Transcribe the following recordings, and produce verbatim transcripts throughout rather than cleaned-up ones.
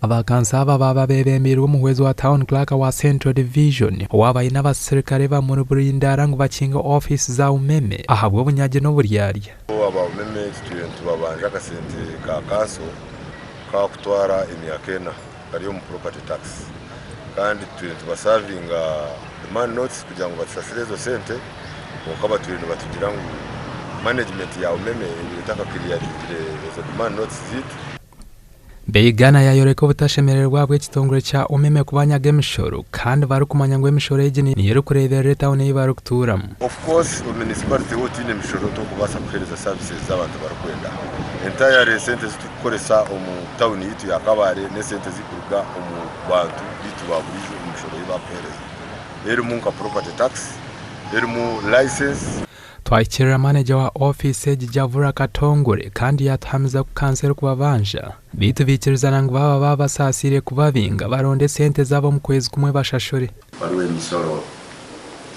Abakansa aba baba bebembeirwe omuhwezi wa Town Clerk wa Central Division, owaba aine abasirikare bamuri buri ndara ngu bakinge office za Umeme ahabw'obunyagi n'oburyarya. Aba Umeme tutwire nitubabanja akasente ka kanso kakutwara emyaka ena kari omu property tax, kandi tutwire nitubasavinga demand notes kugira ngu batusasire ezo sente, kwonka batwire nibatugira ngu management ya Umeme ebaire etakakiriyaringire ezo demand notes zaitu. Beigana yayoreka obutashemererwa ahabw'ekitongore kya Umeme kubanyaga emishoro, kandi barikumanya ngu emishoro egi ni-, niyo erikureeberera etauni ei barikutuuramu. Of course, omu municipality, waaba otaine emishoro, torikubaasa kuheereza services ezi abantu barikwenda. Entirely esente ezi turikukoresa omu tauni yaitu ya Kabale n'esente ezirikuruga omu bantu baitu ba buriijo omu mishoro ei barikutuheereza, erimu nka property tax, erimu license. Twahikirira manager wa office egi, Javura Katongore, kandi yatuhamiza ku kansa erikubabanja, beitu baikirizana ngu baba babasaasiire kubabinga, baronde esente zaabo omu kwezi kumwe bashashure. Waliwo emisoro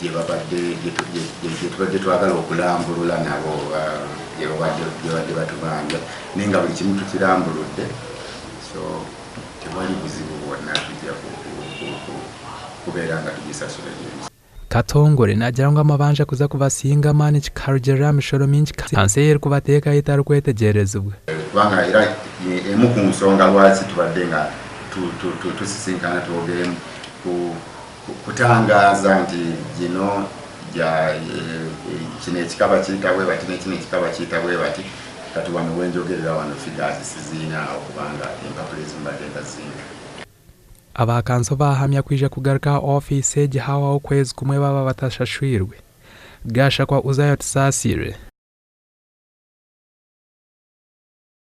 gye babadde, gye tu-, gye, gye, gye tubadde twagala okulamburula nabo, ah, gye babadde, gye babadde batubanja. Naye nga buli kimu tukirambuludde, so tewali buzibu bwonna tujja ku, ku, ku, ku, kubeera nga tugisasula emisoro. Katongore nagira ngu amabanja kuza kubasinga amaani kikarugiirira aha mishoro mingi kansi ei erikubateekaho etarikwetegyerezibwa. Kubanga era emu ku nsonga lwaki tubadde nga tu-, tu-, tu-, tusisinkana twogeremu ku, ku, kutangaaza nti gino gya, eh, eh, kino ekika bakiita bwe bati, ne kino ekika bakiita bwe bati. Kati wano we njogerera wano figures siziina awo kubanga empapula ezimu bagenda zinga. Aba kanso bahamya kwija kugaruka aha office egi hawaho okwezi kumwe baba batashashwirwe. Gashakwa Uzziah Tusasire,